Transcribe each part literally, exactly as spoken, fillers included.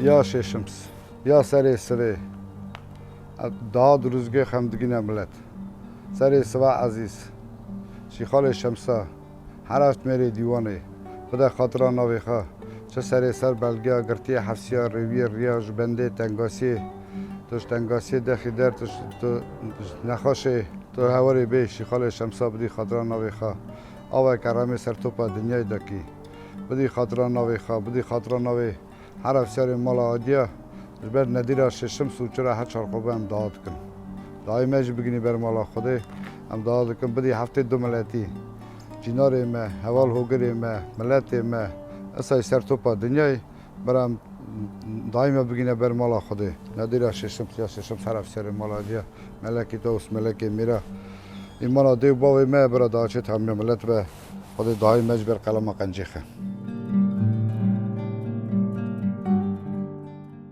Ya Şêşims, ya serê sivê, daha dirûzgê xem digîne milet. Serê siva ezîz, Şîxalê Şemsa, her heft mêrê dîwanê, bide xatira navê xwe, çi serê ser belgeya girtiye hefsiya rêwiyê riya ji bendê tengasiyê, tu ji tengasiyê dexî der, tu ji, tu ji nexweşê, tu hewerê bê, Şîxalê Şemsa bidî xatira navê xwe. Ava keremê ser topa dinyayê dakî. Bidî xatira navê xwe, bidî xatira navê her efsarê mala Adiya, ji ber Nedîra Şêşims û çira her çar xwe em daha dikin. Dayê me jî bigînî ber mala Xwedê, em daha dikin, bidî heftê du miletî, cînarê me, heval hogirê me, miletê me, esay ser topa dinyayê, bera em dayê me bigîne ber mala Xwedê. Nedîra Şêşims ya Şêşims her efsarê mala Adiya, melekî Dawis, melekê Mîra. Îmana dê û bavê me bira daçê hemiya milet be. Xwedê dayê me ji ber qelema qencê xe.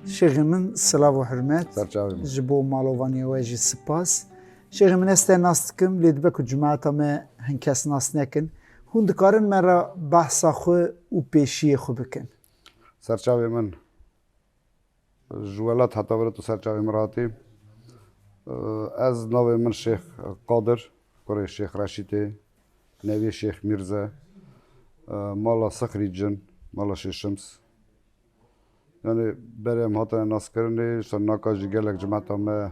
Şêxê min, silav û hurmet. Serçavê min. Ji bo malovaniya we jî sipas. Şêxê min, ez te nas dikim, lê dibe ku cemaeta me hin kes nas nekin. Hûn dikarin me re behsa xwe û pêşiyê xwe bikin? Serçavê min. Ji welat heta vira tu ser çavê min re hatî. Ez navê min Şêx Qadir, kurê Şêx Reşîtê, nevê Şêx Mîrze, mala Sixrîcin, mala Şêşims. Yanî berê em hatine naskirinê, ser naka jî gelek cemeta me,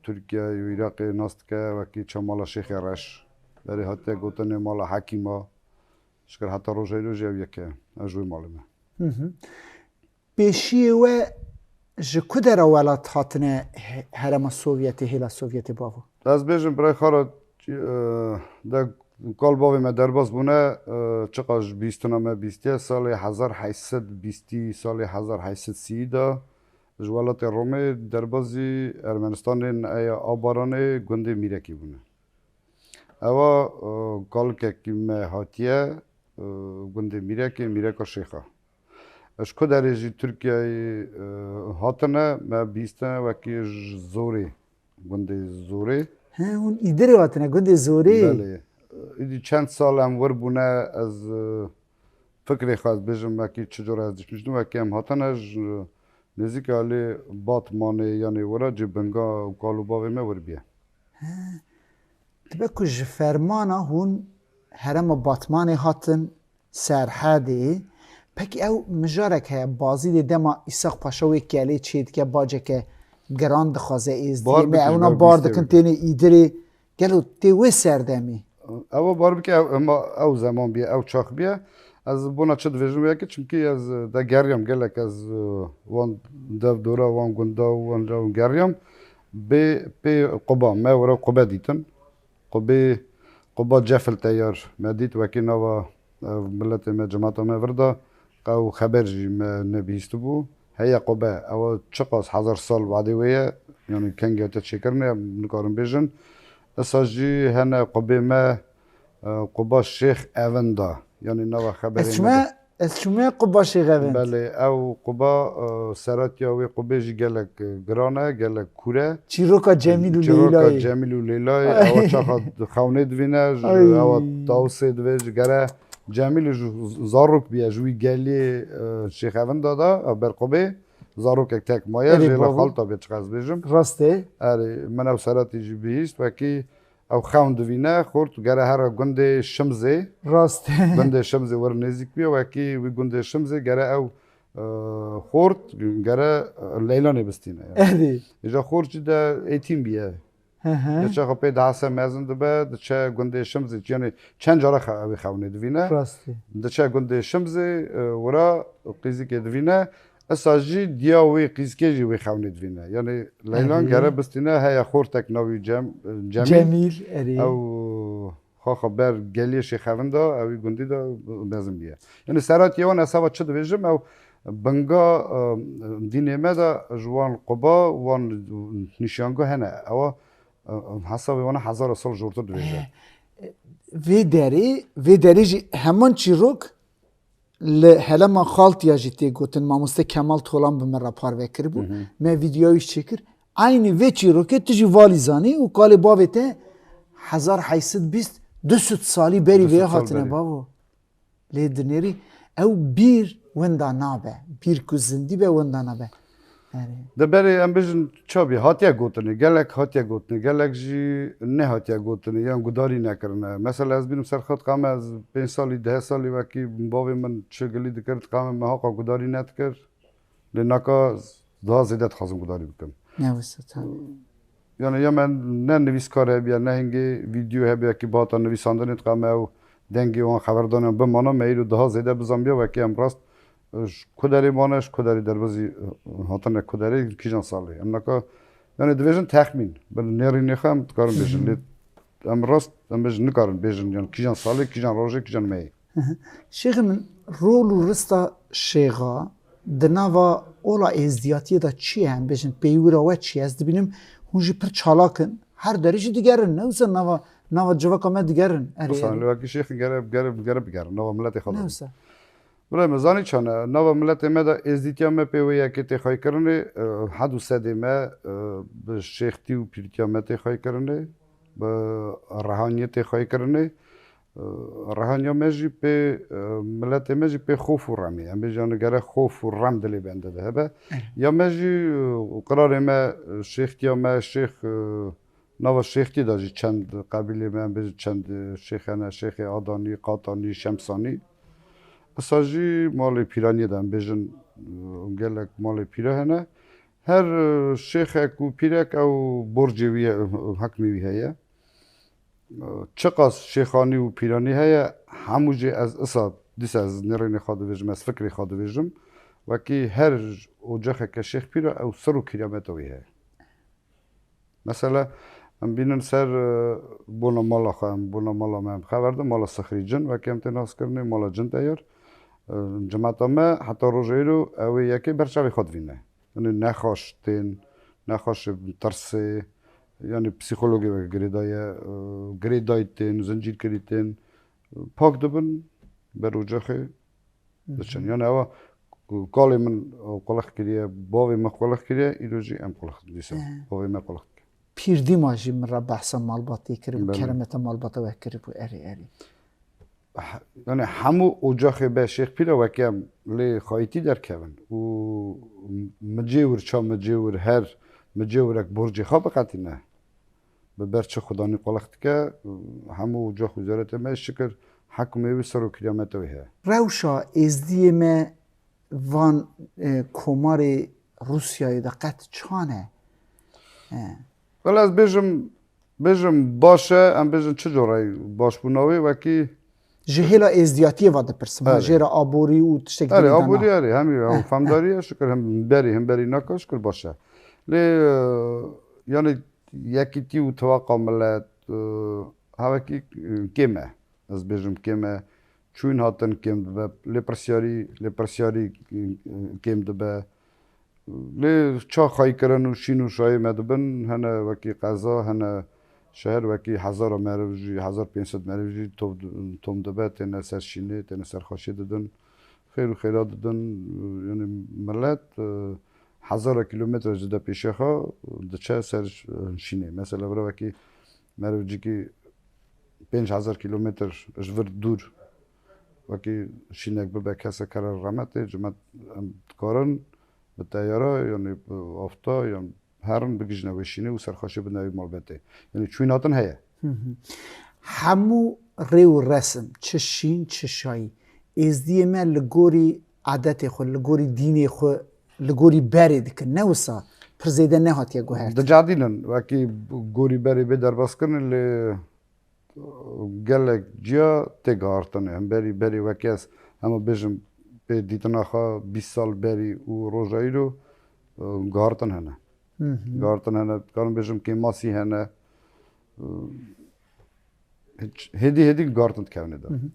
Tirkiyeyê û Iraqê nas dike, wekî çend mala Şêxê Reş. Berê hatiye gotinê mala Hekîma. Şikir heta roja îro jî ew yek e. Ez ji wê malê me. Hı hı. Pêşiyê we ji ku dera welat hatine he-, herêma Sovyetê, hêla Sovyetê bavo? Ez bêjim birayê xwe re, e, de kal bavê me derbas bûne, e, çiqas ji bîstina me bîstiye, salê hezar heyt sed bîstî, salê hezar heyt sed sî de ji welatê Romê derbazî Ermenistanê, neya Abaranê gundê Mîrekî bûne. Ewa, e, kalikekî me hatiye, e, gundê Mîrekê, Mîreka Şêxa. Ji ku derê jî Tirkiyeyê, e, hatine, me bîstine wekî ji Zorê, gundê Zorê. He, hûn îdirê hatine, gundê Zorê? Belê. Îdî çend sal em wir bûne, ez, e, fikrê xwe ez bêjim, wekî çi cure ez dişmiştim, wekî em hatine ji nêzîkê alî Batmanê, yanê wira cê binga û kal û bavê me wir bîye. He. Dibe ku ji fermana hûn herêma Batmanê hatin Serhedê, pekî ew mijarek heye, Bazîdê dema Îsaq Paşa wê kelê çêdike, baceke giran dixwaze êzdiyê me, ewna bar dikin, tênê îdirê. Gelo tê wê serdemê? Ewa bar bike, ew, ema ew zeman bîye, ew çax bîye. Ez bona çi dibêjim wê yekê, çimkî ez de geriyam gelek, ez, e, wan dev dora, wan gunda û wan, wan geriyam. Bê pê Quba, me were Qube dîtin. Qubê, Quba Cefil Teyar me dît, wekî nava, e, miletê me, cemata me vir de, qew xeber jî me nebihîstibû. Heye Qube, ewa çiqas hezar sal wadê wê ye, yanî kengê te çêkirine, em nikarin bêjin. Esa jî hene Qubê me, e, Quba Şêx Evinda, yanî nava xeberê Ez çûme, ez çûme Quba Şêx Evind. Belê, ew Quba, e, seratiya wê Qubê jî gelek, e, giran e, gelek kûr e. Çîroka Cemîl û Çîroka Leylayê. Cemîl û Leylayê, Ay. Ewa çaxa xewnê divîne, ji, Ay. Ewa tawsê divê ji gere Cemîl ji zarok bûye, ji wî geliyê, e, Şêx Evinda de, e, ber Qubê, zarokek tek maye, Erê, jê li bavo. Xalta bê çiqas bêjim. Rast e. Erê, min ew seretî jî bihîst, wekî ew xewn divîne, xort gere here gundê Şimzê. Rast e. Gundê Şimzê wir nêzîk bûye, wekî wî gundê Şimzê gere ew, e, xort gere, e, Leylanê bistîne. Yani. Erê. Îja xort jî de êtîm bûye. Hı hı. Diçe xwe pê dihese mezin dibe, diçe gundê Şimzê, yanî çend cara xe-, ew ê xewnê divîne. Rastî. Diçe gundê Şimzê, e, wira qîzikê divîne. Esa jî diya wê qîzikê jî wê xewnê divîne. Yanî Leylan Erê. Gere bistîne, heye xortek navî Cem-, Cemîl. Cemîl, erê. Ew xwe xwe ber geliyê Şêx Evinda, ew wî gundî de mezin bûye. Yanî seratiye wan hesaba çi dibêjim, ew binga, e, dînê me de ji wan quba, wan nîşango hene. Ewa Hesabê wana hezara sal jortir dibêje. Vê derê, vê derê jî heman çîrok li helema Xaltiya jî tê gotin. Mamoste Kemal Tolan bi min re parve kiribû. Hı hı. Me vîdeoyî çêkir. Eynî vê çîrokê tu jî valî zanî û kalê bavê te hezar heyt sed bîst, du sed salî berî vê hatine bavo. Lê dinêrî ew bîr winda nabe. Bîr ku zindî be winda nabe. Erê. Di berê em bijin çabî hatiye gotinê, gelek hatiye gotinê, gelek jî nehatiye gotinê, yan gudarî nekirine. Mesela ez bînim ser xwe diqame ez pênc salî, deh salî wekî bavê min çi gilî dikir, diqame me haqa gudarî nedikir. Lê naka daha zêde dixwazim gudarî bikim. Ne wisa tabii. Yani ya me ne nivîskar hebiya, ne hingê vîdeo hebiya ki bihata nivîsandinê diqame ew dengê wan xeberdanan bimana, me îro daha zêde bizanbiya wekî em rast, e, ji ku derê mane, ji ku derê derbazî, e, hatine ku derê, kîjan salê. Em naka, yani divêjin texmîn. Bi nêrînê xwe em dikarin bêjin. Lê em rast, em bêjin nikarin bêjin, yani kîjan salê, kîjan rojê, kîjan meyê. Şêxê min, rol û rista şêxa di nava ola êzdiyatiyê de çi ye? Em bêjin pêwira we çi ye? Ez dibînim hûn jî pir çalak in. Her derê jî digerin. Ne wisa nava, nava civaka me digerin. Erê, Wisa erê. Li wekî şêxin gere, gere, gere bigerin. Nava miletê xwe Ne de. Wisa. Birayê me, zanî çane? Nava miletê me de êzdîtiya me pê wê yekê tê xweykirinê, e, hed û sedê me, e, bi şêxtî û pîrtiya me tê xweykirinê, bi rehaniyê tê xweykirinê. E, rehaniya me jî pê, e, miletê me jî pê xof û remê. Em bêjin gere xof û rem dilê bende de hebe. Eh. Ya me jî, e, qirarê me, e, şêxtiya me, şêx, e, nava şêxtî de jî çend qebîlê me, em bêjin çend, e, şêx hene, şêxê Adanî, Qatanî, Şemsanî. Esa jî malê pîraniyê de em bêjin, e, gelek malê pîra hene. Her, e, şêxek û pîrek ew borcê wî ye, e, hekmê wî heye. Çiqas şêxanî û pîranî heye, hemû jî ez isa, dîsa ez nêrînê xwe dibêjim, ez fikrê xwe dibêjim. Wekî her ocaxeke şêx pîr e, ew sir û kîrameta wî heye. Mesela, em bînin ser, e, bona mala xwe, em bona mala me em xeber din, mala Sixrî Cin, wekî em tê naskirinê, mala Cin Teyar. E, cimeta me heta roja îro ew ê yekê ber çavê xwe divîne. Yanî nexweş tên, nexweş tirsê, yanî psîkologê wek girêdaye, e, girêdayî tên, zincîrkirî tên, pak dibin, ber ocaxê diçin. Hı hı. Yanî ewa kalê min qulix kiriye, bavê min qulix kiriye, îro jî em qulix dîsa. Hı. Bavê me qulix dike. Pîrdîma jî min re behsa malbatê kiribû, Belê. Keremeta malbata we kiribû, erê, erê. He-, yani hemû ocaxê be şêx pîr e, wekî em lê xayîtî derkevin û micêwir, ça micêwir, her micêwirek borcê xwe biqetîne. Bi ber çi xudanî qulix dike, hemû ocax û zêretê me şikir hekmê wî ser û kîrameta wî heye. Rewşa êzdiyê me van, e, komarê Rûsyayê de qet çan e? E. Wela ez bêjim, bêjim baş e, em bêjin çi coreyî başbûna wê, wekî Ji hêla êzdiyatiyê ve dipirsim. Ha, Erê. Jê re aborî û tiştek Erê, dinê de aborî ne. Erê, hemî ew Heh, heh. Femdarî ye, şikir him berî, him berî naka, şikir baş e. Lê, e, yani yekîtî û tiwaqa milet, e, hevekî, e, kêm e. Ez bêjim kêm e. Çûyîn hatin kêm dibe. Lêpirsiyarî, lêpirsiyarî, e, kêm dibe. Lê ça xweykirin û şîn û şayê me dibin, hene wekî qeza, hene şeher, wekî hezara meriv jî, hezar pênc sed meriv jî tom, tom dibe, têne ser şînê, têne ser xweşê didin, xêr û xêra didin, yanî milet, e, hezara kîlometre ji de pêşiya xwe diçe ser, e, şînê. Mesela vira wekî merivcikî pênc hezar kîlometr ji vir dûr, wekî şînek bibe, kesek here rehmetê, cimet em dikarin bi teyara, yanî bi afta, yan herin bigihîjine wê şînê û serxweşê bidine wê malbetê. Yanî çûyîn hatin heye. Hı hı. Hemû rê û resim, çi şîn, çi şayî, êzdiyê me li gorî adetê xwe, li gorî dînê xwe, li gorî berê dikin. Ne wisa pir zêde nehatiye guhertin. Dicadînin, wekî gorî berê bê derbas kirin, lê gelek ciya tê gihartinê. Hemberî berî wekî ez hema bêjim pê dîtina xwe bîst sal berî û roja îro, e, gihartin hene. Hı hı. Gihartin hene, dikarim bêjim kêmasî hene. E, hiç, hêdî hêdî gihartin dikevine de. Hı hı.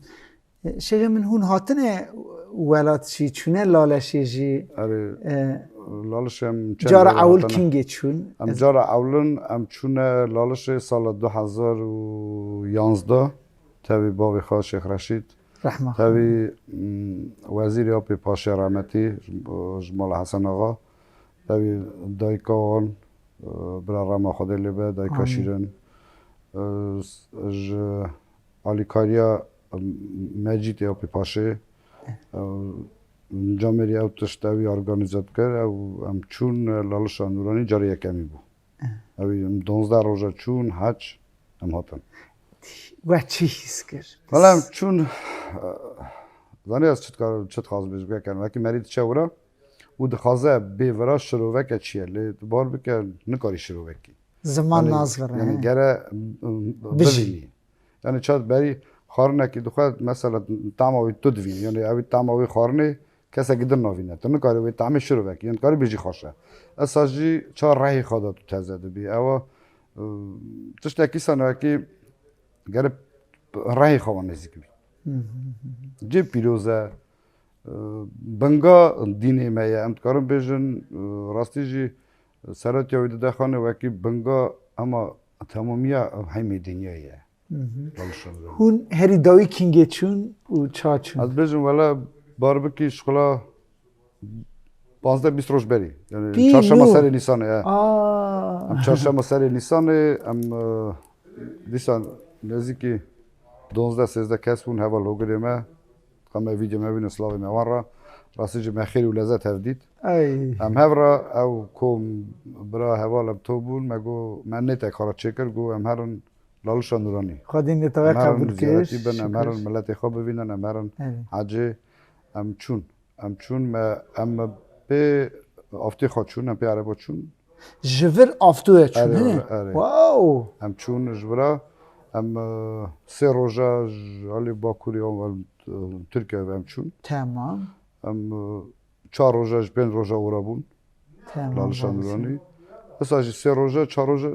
E, Şêxê min, hûn hatine welat jî, çûne Laleşê jî? Erê, E, Laleşê em çend cara jara ewil hatine. Kingê çûn? Em Ez cara ewlin, em çûne Laleşê sala du hezar û yanzdeh, tevî bavê xwe Şêx Reşîd, Rehma xwe. Tevî, mm, wezîrê Apê Paşê rehmetî, ji, ji mala Hesen Axa, tevî dayika wan, e, bira rema Xwedê lê be, dayika Amîn. Şîrin, e, s-, ji alîkariya, e, Mecîdê Apê Paşê, e, Camêrî ew tişt ewî organîze dikir, ew em çûn, e, Lalişa Nûranî carê yekemî bû. Ewî em donzdeh roja çûn, hac, em hatin. We çi hîs kir? Wela em çûn, e, zanî ez çi dikar-, çi dixwazim bêjim, weke, wekî merî diçe wira û dixwaze bê vira şiroveke çi ye, lê tu bar bike nikarî şirovekî. Ziman Yani, nazvire, yani he. gere, m, m, Bijî. bivînî. Yani çat berî xwarinekî dixwe, mesela, tama wî tu divînî. Yani ewî tama wî xwarinê kesekî din navîne. Tu nikarî wê tamê şirovekî, yani karî bêjî xweş e. Esa jî ça rehî xwe de tu teze dibî. Ewa, e, tiştekî sanekî gere rehî xwe wan nêzîk bî. Hı hı hı. Cê pîroz e, e, binga dînê me ye. Em dikarin bêjin, e, rastî jî seretiya wî dide xanê wekî binga hema temamiya hemî dinyayê ye. Hı hı. Lalişan. Hûn herî dawî kingê çûn û ça çûn? Ez bêjim, wele bar bikî şixula panzdeh bîst roj berî. Yani Pî çarşema nû. serê Nîsanê, he. Aa. Em çarşema serê Nîsanê, em, e, dîsan nêzîkî donzdeh sêzdeh kes bûn, heval hogirê me. Ka me vîdyo me bîne, slavê me wan re. Rastî jî me xêr û lezet hev dît. Ay. Em hev re ew kom bira heval em to bûn, me got, me nêtek xwe re çêkir, got, em herin Lalişa Nûranî. Xwedî nêtewê Em herin qebûl kir. ziyarî bin, em Şükür. herin miletê xwe bivînin, em herin Evet. hecê, em çûn. Em çûn me, em pê aftê xwe çûn, em pê ereba çûn. Ji vir aftoya çûn, Erê, he? erê. Wow! Em çûn ji vira, em, e, sê roja ji alî Bakurê, em, e, Tirkiye ve em çûn. Tamam. Em, e, çar roja ji pênc roja ora bûn. Tamam, Lalişa lazim. Nûranî. Esa jî sê roja, çar roja,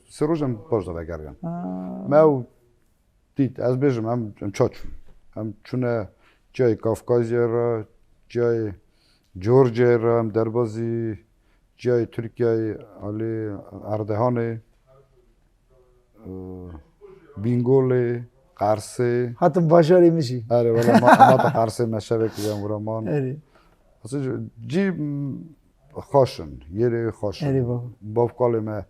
sê roja em paş de vegeriyan. Aa. Me ew dît, ez bêjim, em, em ça çûn. Em çûne ciyayê Kafkazyê re, ciyayê Georgiyayê re, em derbazî ciyayê Tirkiyeyê, alî Erdehanê, e, Bîngolê, Qersê. Hatin bajarê min jî. Erê, wele ma, ma ta Qersê me şevekî yan wira man. Erê. Aslında cî, m, xweş in, yerê xweş in. Erê baba. Bav kalê me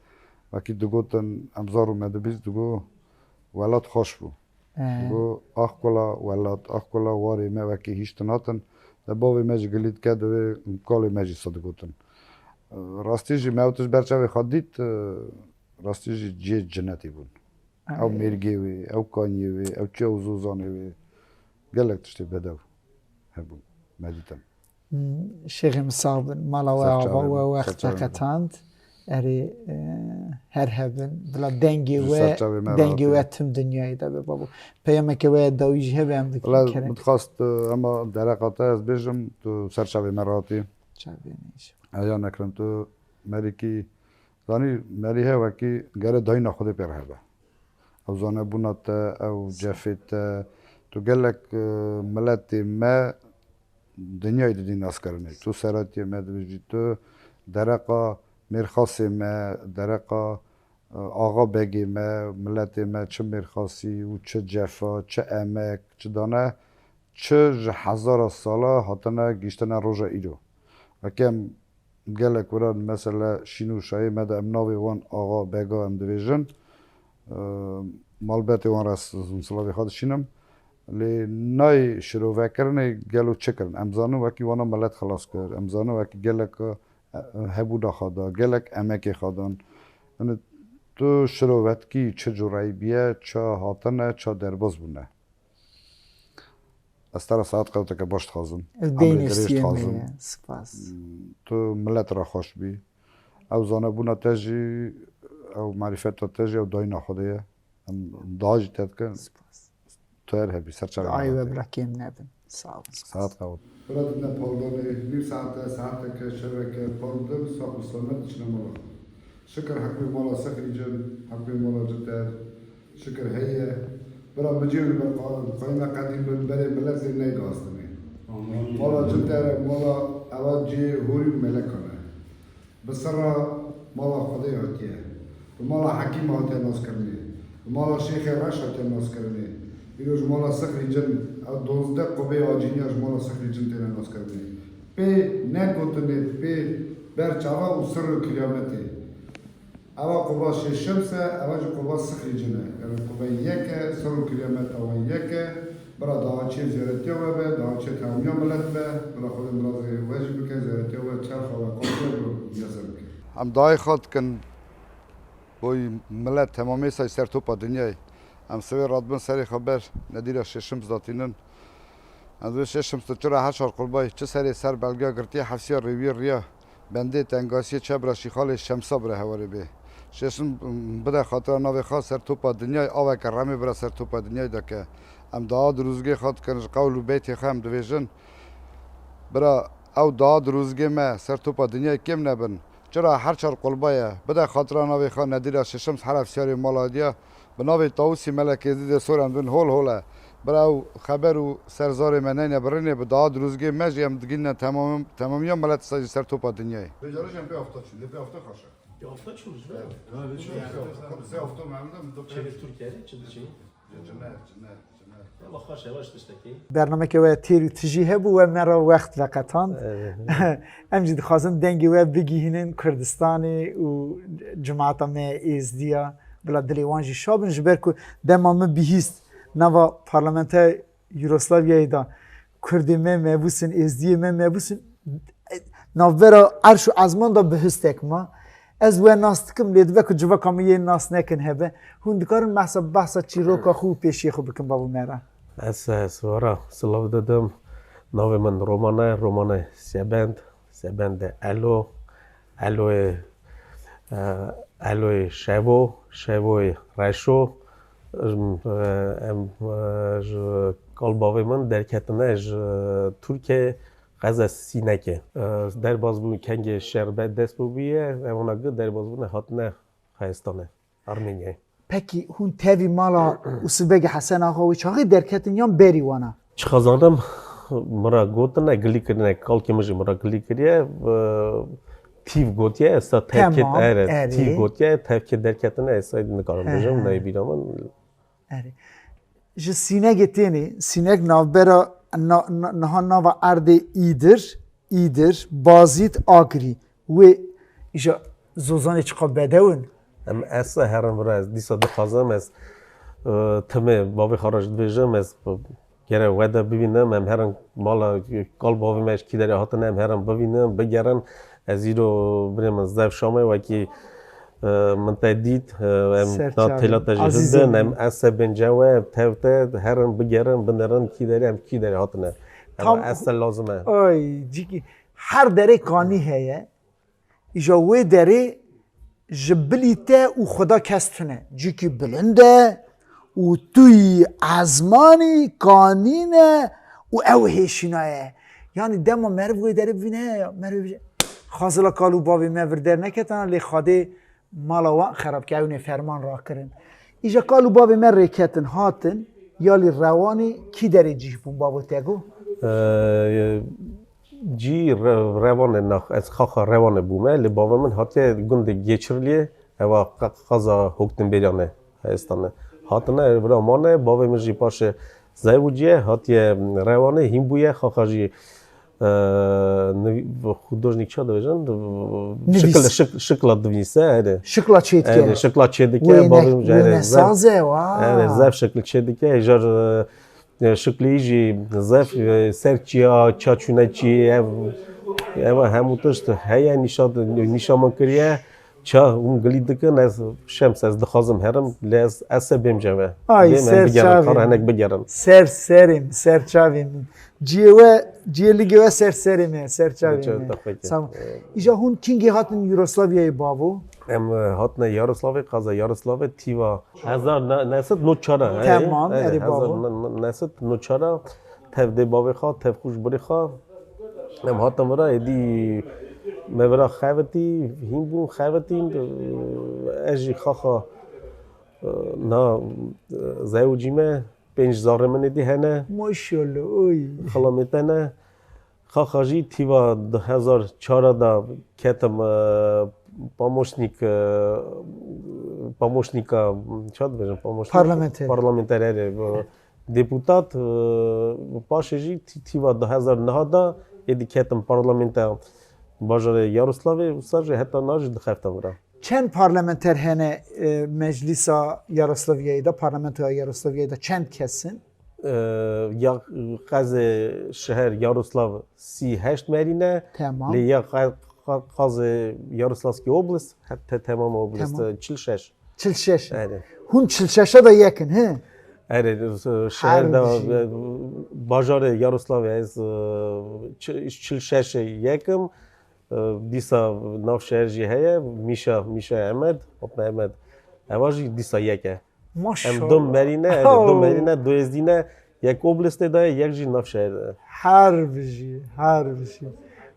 wekî digotin, em zar û me dibîst digo, welat xweş bû. Ee. Go, ax kula welat, ax kula warê me wekî hîştin hatin. De bavê me jî gilî dike, divê kalê me jî sa digotin. Rastî jî me ew tişt ber çavê xwe dît, rastî jî cihê cinetê bûn. Ew Ay. mêrgê wê, ew kaniyê wê, ew çiya û zozanê wê. Gelek tiştê bedew hebûn. Me dîtin. Hmm, Şêxê min sax bin. Mala we Ser ava çavê we min, wext ser çavê min. veqetand. Erê, e, her hebin. Bila dengê Ji we, ser çavê me dengê rahatî. we tim dinyayê de be babo. Peyameke we dawî jî hebe em dikin Wala kerem. min dixwast, e, ema dereqa te ez bêjim, tu ser çavê me rahatî. Çavê me jî. Eya nekrim tu merîkî, zanî merî he wekî gere dayîna Xwedê pê re hebe. Ew zanebûna te, ew cefê te, tu gelek, e, miletê me dinyayê didî naskirinê. Tu seratiyê me dibêjî, tu dereqa mêrxasê me, dereqa, e, axa begê me, miletê me çi mêrxasî û çi cefa, çi emek, çi dane, çi ji hezara sala hatine gihîştine roja îro. Weke em gelek wira mesela şîn û şayê me de em navê wan axa, bega em dibêjin. E, malbetê wan re s-, silavê xwe dişînim. Lê nayê şirovekirinê gelo çi kirin? Em zanin wekî wana milet xilas kir. Em zanin wekî gelek, e, hebûna xwe da, gelek emekê xwe dan. Yani tu şirovetkî çi cureyî biye, ça hatine, ça derbas bûne. Ez te re saet qewteke baş dixwazim. Ez Emrê beynê dirêj siyê me dixwazim. ye. Spas. Tu milet re xweş bî. Ew zanebûna te jî, ew marîfeta te jî, ew dayîna Xwedê ye. Em dua jî te dikin. Spas. Tu her hebî, ser çavê Duayê me we de. bira kêm nebin. Sağ olun. Saet qewt. Bira dine paldanê, nîv saete, saeteke, şeveke, pal din, sax û selamet diçine mala xwe. Şikir heqê mala Sixrîcin, heqê mala Citer, şikir heye. Bira micê wî ber qa-, qayîna qedîm bin, berê miletê neyda astinê. Aman. Mala Citer, mala ewa cihê hûrî û melekan e. Bi sirra mala Xwedê hatiye. Bi mala Hekîm hatiye naskirinê. Bi mala Şêxê Reş hatiye naskirinê. Îro ji mala Sixrîcin, ew dozdeh qubê acîniya ji mala Sixrîcin têne naskirinê. Pê negotinê, pê ber çava û sir û kiyametê. Ewa quba Şêşems e, ewa jî quba Sixrîcin e. Yani quba yek e, sir û kiyameta wan yek e. Bira, dawa çê ziyaretiya we be, dawa çê tevmiya milet be, bira Xwedê mirazê we jî bike, ziyaretiya we çerxa we qatiya bi miyaser bike. Em dayê xwe dikin boy milet temamê say ser topa dinyayê. Em sivê radibin serê xwe ber nedîra şêşim zatînin. Em dibê şêşim tu çira her çar qulbayê, çi serê ser belgeya girtiye hefsiya rêwiyê riya. Bendê tengasiyê çe bira şîxalê şemsa bira hewarê bê. Şêşin bide xatira navê xwe ser topa dinyayê, aveke remê bira ser topa dinyayê de ke. Em daha dirûzgê xwe dikin ji qewl û beytê xwe em divêjin. Bira ew daha dirûzgê me ser topa dinyayê kêm nebin. Çira her çar qulba ye. Bide xatira navê xwe nedîra şêşim heref siyarê mala diya. Bi navê Tawusî Melekê Zîdê Sor em dibin hol hol e. Bira ew xeber û serzarê me neyne birînê bi daha dirûzgê me jî em digîne temam-, temamiya milet sa jî ser topa dinyayê. Vêcarij em pê afta çûn, lê pê afta xweş e. Pê afta çûn ji ber. Sê afta me em de, min de pê Çêlê Tirkiye çi diçî? Cine, cine, cine. Yalla xweş e, baş tiştekî. Bernameke we têr û tijî hebû, we me re wext veqetand. Evet. Em jî dixwazin dengê we bigihînin Kurdistanê û cemaeta me Êzdiya. Bila dilê wan jî şa bin, ji ber ku dema min bihîst nava parlamentoya Yugoslavyayê de Kurdê me mebûsin, Êzdiyê me mebûsin, navbera erş û ezman de bihistek ma. Ez we nas dikim, lê dibe ku civaka min yên nas nekin hebe. Hûn dikarin behsa, behsa çîroka xwe û pêşiyê xwe bikin bavo me re. Ez, ez wara silav didim. Navê min Roman e, Romanê Sebend, Sebendê Elo. Eloyê, e, Eloyê Şevo, Şevoyê Reşo. Em, e, em, e, ji kal bavê min derketine ji Tirkiyeyê, qeza Sînekê. E, derbas bûn kengê şer be dest bû bûye, evana gi derbas bûne hatine Xayistanê, Armenyayê. Pekî hûn tevî mala Usubegê Hesen Axa wê çaxê derketin yan berî wana? Çixa zanim, min re gotine, gilî kirine, kalkê min jî min re gilî kiriye, e, tîv gotiye, esta tevkê, Tamam, ere, erê. Tîv gotiye, tevkê derketine, esta nikarim He, bêjim, he. Neyê bîra min. Erê. Ji Sînegê tênê, Sînek navbera na-, na-, niha nava erdê Îdir, Îdir, Bazîd, Agirî. Wê îja zozanê çiqa bedew in. Em ez herin vira, ez dîsa dixwazim, ez, e, timê bavê xwe re jî dibêjim, ez, e, gere we de bibînim, em herin mala kal bavê me ji kî derê hatine, em herin bibînin, bigerin. Ez îro birê min zef şame wekî, e, min te dît, e, em Ser na çavê. Têla te jî Azîzê hildin, min. Em ez se bênce we, tev te, herin bigerin, binerin kî derê, em kî derê hatine. Em Tam ez se lazim e. Ay, cîkî her derê kanî heye. Îja wê derê ji bilî te û xweda kes tune. Cîkî bilind e û tu yî ezmanî, kanîn e û ew hêşîna ye. Yanî dema meriv wê derê bivîne ya, meriv bêje, Xazila kal û bavê me vir derneketana, lê Xwedê mala wan xerab kir, ewnê ferman rakirin. Îja kal û bavê me rêketin, hatin, yalî Rewanê kî derê cih bûn, bavo te got? Ee, cî re-, Rewanê nax-, ez xaxa Rewanê bûme, lê bavê min hatiye gundê Geçirliyê, eva qa-, qaza Hoktinbêryanê, Hayestane. Hatine vira mane, bavê min jî paşê zewiciye, hatiye Rewanê, hîn bûye, xaxa jî, e, niv-, xudojnik ça dibêjin? Nivîs. Şikil, şik-, şikla divîse, erê. Şikla çêdike. Erê, şikla çêdike, Wêne-, bavê min jî, erê, wêne zef-, saz e, wa. Erê, zef şikil çêdike, jar, e, E, şiklî jî zef, e, ser çiya, çaçûne çî, ev, ev hemû tişt heye, nîşa, nîşa min kiriye. Ça hûn gilî dikin, ez Şems, ez dixwazim herim, lê ez, ez se bêm ceve. Ay, Bêm em ser bigerin, çavê kar min. Hinek bigerin. Ser serê min, ser çavê min. Ciyê we, ciyê ligê we ser serê min, ser çavê Çav min. Taxwekê. Sağ ol. Îja hûn kîngê hatin Yugoslavyayê bavo? Em, e, hatine Yaroslavê, qaza Yaroslavê, tîva Hezar ne-, nesit no çara, he? Temam, He, erê hezar bavo. Ne-, ne-, nesit no çara, tev dê bavê xwe, tev xwe ji birê xwe. Em hatin vira, êdî me vira xevitî, hîn bûn, xevitîn, ez jî xaxa, e, na, e, zewicî me, pênc zarê min êdî hene. Maşallah, oy. Xilamê te ne. Xaxa jî tîva du hezar çar de ketim, e, pamoşnîk, e, pamoşnîka, ça dibêjin, pamoşnîk? Parlamenter. Parlamenter, erê, e, deputat, e, paşê jî tî-, tîva du hezar neh de êdî ketim parlamenta bajarê Yaroslavê, wisa jî heta niha jî dixeftim vira. Çend parlamenter hene, e, Meclisa Yaroslaviyayê de, Parlamentoya Yaroslaviyayê de çend kes in? e, ya qezê şeher Yaroslav sî heşt merî ne. Tamam. Lê ya qe-, qe-, qazê Yaroslavskî oblast, heta temam oblast, Tamam. e, çil şeş. Çil şeş. Yani. Hûn çil şeşa da yekin, he? Erê, e, şeher Her de, bijî. e, bajarê Yaroslavê ez, e, çi-, çil şeş yekim. E, dîsa nav şeher jî heye. Mîşa, Mîşa Emed, Hop Mehmed. Eva jî dîsa yek e. Maşallah. Em du merî ne, erê, du Oh. merî ne, du êzdî ne. Yek oblastê de ye, yek jî nav şeher de. Her bijî, her bijî.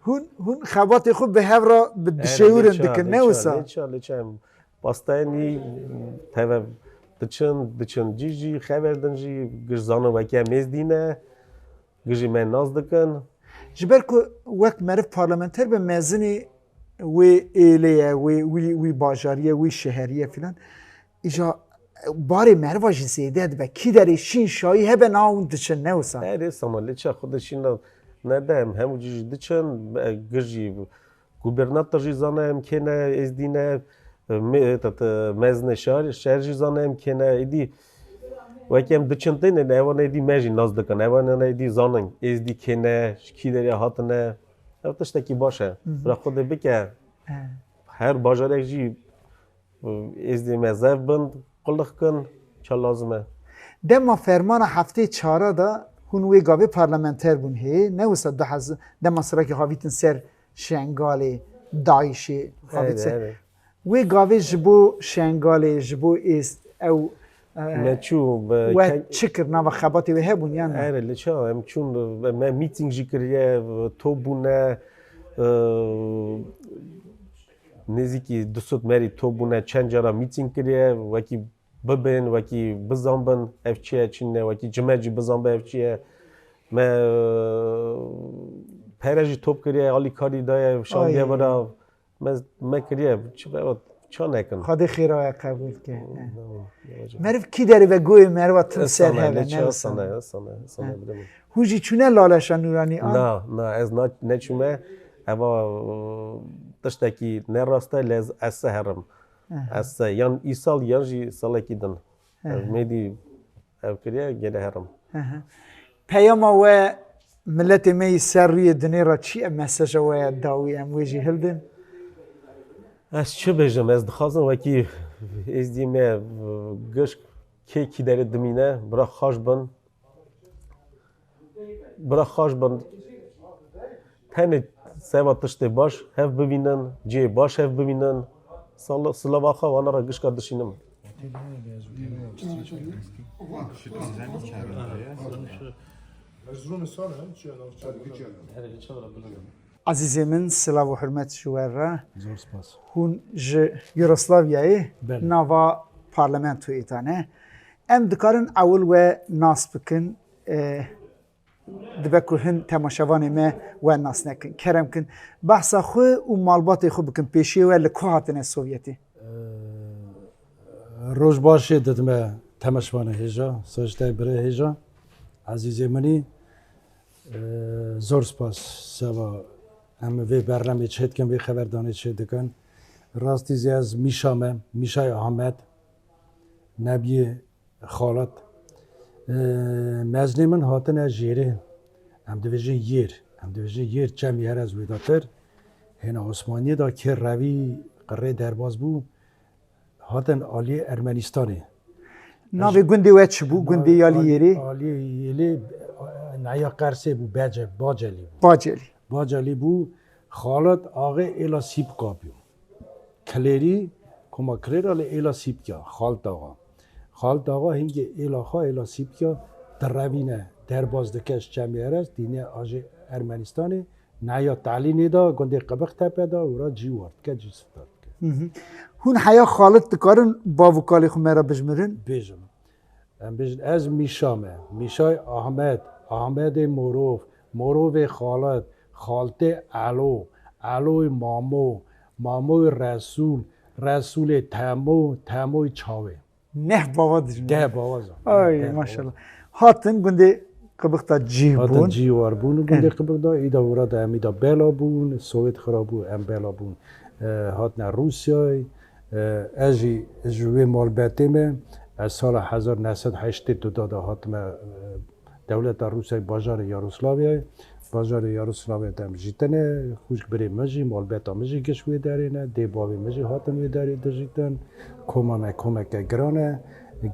Hûn, hûn xebatê xwe bi hev re bi Erê, dişêwirin lê ça, dikin, lê ne ça, wisa? lê ça, lê ça. Em pasteyenî teve diçin, diçin cî jî, xever din jî, giş zanin wekî em êzdî ne, giş jî me nas dikin. Ji ber ku wek meriv parlamenter be, mezinî wê êlê ye, wê, wî, wî bajarî ye, wî şeherî ye filan. Îja barê meriva jî zêde dibe. Kî derê şîn şayî hebe niha hûn diçin, ne wisa? Erê, sana lê ça xwe de şîn ne, ne de em hemû cî jî diçin, e, giş jî gubernator jî zane em kê ne, êzdî ne, e, me-, tat, e, mezne şar, şer jî zane em kê ne, êdî wekî em diçin têne, ne, evan êdî me jî nas dikin, evan êdî zanin, êzdî kê ne, ji kî derê hatine, ev tiştekî baş e. Hı hı. Bira xwe de bike, He. her bajarek jî, e, êzdî me zef bin, qulix kin, ça lazim e. Dema fermana heftê çara de hûn wê gavê parlamenter bûn hê, ne wisa du hezar, dema sirakî havîtin ser Şengalê, DAIŞê, havît Erê, ser. erê. Wê gavê ji bo Şengalê, ji bo êst, ew, e, Me çû, be, we ke- çi kir, nava xebatê wê hebûn yan na? Erê, li ça, em çûn, me mîtîng jî kiriye, top bûne, e, nêzîkî du sed merî top bûne, çend cara mîtîng kiriye, wekî bibên, wekî bizanbin, ev çi ye, çi ne, wekî cime jî bizanbe ev çi ye. Me, e, pere jî top kiriye, alîkarî daye, şandiye Ay. bira. Me, me kiriye, çi be, o, ça nekin. Xwedê xêra we qebûl ke. Tamam, yapacak. Meriv kî derê ve goyê meriva tim ser Sana, heve, ne ne ça, wisa? sana, sana, sana, Ha. bilemem. Hûn jî çûne Laleşa Nûranî an? Na, na, ez na, neçûme. Eva, e, tiştekî ne rast e, lê ez, ez se herim. Aha. Ez se, yan îsal, yan jî salekî din. Aha. Ev mêdî ev kiriye, gele herim. Aha. Peyama we miletê me yî ser rûyê dinê re çi ye? Meseja we ya dawî em wê jî hildin. Ez çi bêjim? Ez dixwazim wekî êzdî me, e, gişk kê kî derê dimîne, bira xaş bin. Bira xaş bin. Tenê seba tiştê baş hev bibînin, cihê baş hev bibînin. Sal-, silava xwe wana re gişka dişînim. Ezîzê min, silav û hurmet ji we re. Zor spas. Hûn ji Yugoslaviyayê Belê. nava parlamentoyê de ne. Em dikarin ewil we nas bikin, e, dibe ku hin temaşevanê me we nas nekin. Kerem kin, behsa xwe û malbatê xwe bikin, pêşiyê we li ku hatine Sovyetê? Roj baş jê didime temaşevanê hêja, Sojitay birê hêja, ezîzê min î, e, zor spas seba em vê berlemê çêdikin, vê xeberdanê çêdikin. Rastî zî ez Mîşa me, Mîşayê Ahmet, nebiyê Xalat. E, mezinê min hatine jêrê, em dibêjin yêr, em dibêjin yêr Çemî Herez wêdatir. Hêna Osmaniyê de kê revî qirê derbas bû, hatin aliyê Ermenistanê. Navê gundê we çi bû? Gundê Yalî Yêrê? Aliyê Yêrê, neya Qersê bû, Bece-, Bacelî bû. Bacelî. Bacelî bû, Xalit Axê êla Sîpka bû. Kilêrî, koma Kilêra lê êla Sîpka, Xalit Axa. Xalit Axa hingê êla xwe, êla Sîpka, direvîne, derbas dike ji Çemî Herez, dîne ajê Ermenistanê, neya Talînê de, gundê Qibixtepe de, û ra cî war dike, cî siftar dike. Hı hı. Hûn heya Xalit dikarin bav û kalê xwe me re bijmirin? Bêjim. Em bêjin, ez Mîşa me. Mîşay Ahmet, Ahmedê Morov, Morovê Xalit, Xalitê Elo, Eloyê Mamo, Mamoyê Resûl, Resûlê Temo, Temoyê Çawê. Neh bava dijmin. Deh bava zan. Ay, Deh bava. maşallah. Hatin gundê Qibixta cî Hatin bûn. cî war bûn û gundê Evet. Qibixda, îda wira da em îda bela bûn, Sowêt xira bû, em bela bûn. E, hatine Rûsyayê, e, ez jî ji wê malbetê me, ez sala hezar neh sed heştê du da hatime, e, Dewleta Rûsyayê bajarê Yaroslaviyayê, bajarê Yaroslaviyê de em jîtine, xwişk birê min jî, malbeta min jî giş wê derê ne, dê bavê min jî hatin wê derê dijîtin, koma me komeke giran e.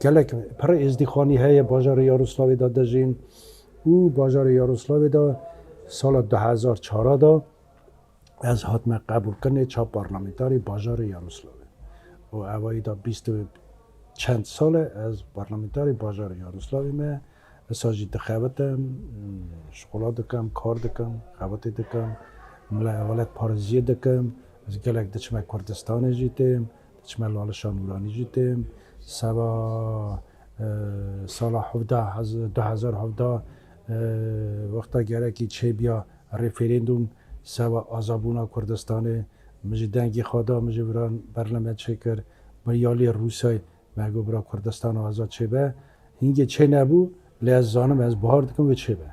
Gelek pir êzdîxanî heye bajarê Yaroslavê de dijîn û bajarê Yaroslavê de sala du hezar çar de ez hatime qebûlkirinê ça parlamentarê bajarê Yaroslavê. Û evayî da bîst û çend sal e ez parlamentarê bajarê Yaroslavê me. Esa jî dixebitim, şixula dikim, kar dikim, xebitê dikim, mile ewalet parêziyê dikim. Ez gelek diçime Kurdistanê jî têm, diçime Lalişa Nûranî jî têm. Seba, e, sala hevdeh, hez-, du hezar hevdeh, e, wexta gerekî çêbiya referandum seba azabûna Kurdistanê, min jî dengê xwe da, min jî viran berleme çêkir, bi yaliyê Rûsyayê me got bira Kurdistana azad çêbe. Hingê çê nebû, lê ez zanim, ez bahar dikim wê çêbe.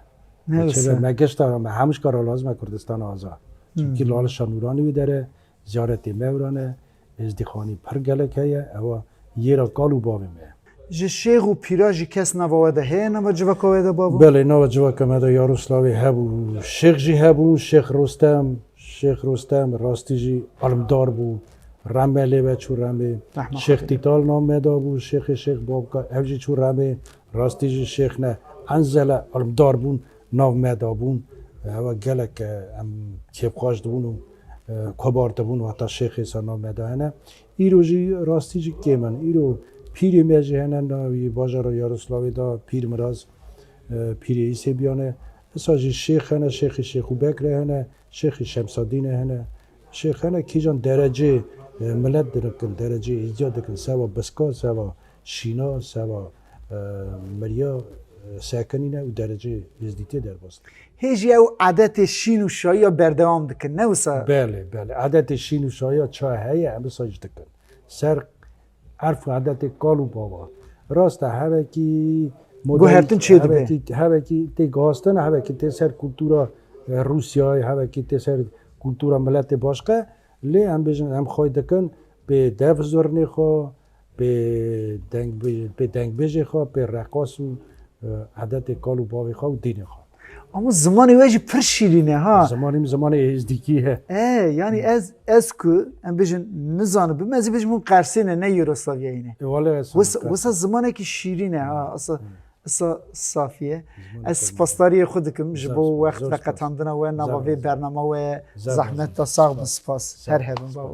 Ne Wê çêbe, wisa. Me gişta, me hemû ji kara lazim e Kurdistana azad. Çimkî Hmm. Lalişa Nûranî wî dere, ziyaretê me wira ne, êzdîxanî pir gelek heye, ewa yêra kal û bavê me ye. Ji şêx û pîra jî kes nava we de heye, nava civaka we de babo? Belê, nava civaka me de Yaroslavê hebû, şêx jî hebû, Şêx Rostem, Şêx Rostem rastî jî alimdar bû, Reme lê ve çû Remê, Rehma Şêx Xwedê. Tîtal nav me da bû, Şêxê Şêx Babka, ev jî çû Remê, rastî jî şêx ne, en zele alimdar bûn, nav me da bûn. Ewa gelek, e, em kêfxweş dibûn û, e, kobar dibûn, heta şêxê ser nav me da hene. Îro jî rastî jî kêm in. Îro pîrê me jî hene, navî bajara Yaroslavê da pîr Miraz, e, pîrê Îsêbiyan e. Esa jî şêx hene, şêxê Şêxû Bekre hene, şêxê Şemsadîne hene. Şêx hene kîjan derecê, e, milet dikin, derecê êzdiya dikin, seva biska, seva şîna, seva, e, miriya, e, sekinîne û derecê êzdîtiyê derbas dikin. Hê jî ew edetê şîn û şayiya berdewam dikin, ne wisa? Belê, belê. Edetê şîn û şayiya ça heye, em wisa jî dikin. Ser erf û edetê kal û bava. Rast e, hevekî Guhertin çê dibe. Hevekî, hevekî tê guhastin, hevekî tê ser kultura, e, Rûsyayê, hevekî tê ser kultura miletê başqe. Lê em bêjin, em xwey dikin, bê dev zurnê xwe, bê dengbê-, bê dengbêjê xwe, bê reqas û, e, edetê kal û bavê xwe û dînê xwe. Ama zimanê we jî pir şîrîn e, ha? Zimanê min zimanê êzdîkî ye. E, yanî ez, ez ku, em bêjin, nizanibim, ez ê bêjim hûn Qersê ne, ne Yûroslavyayê ne. E, wele ez Wisa, Qersê. Wisa zimanekî şîrîn e, ha, asa, Hmm. asa safî ye. Zimanê Ez xwe spasdariyê xwe dikim ji Zaf bo spas, wext zor spas. Veqetandina we, nava Zaf vê spas. Bernama we, Zaf zehmet spas. Da sax bin, Spas. spas. Sağ Her ol. Hebin, babo.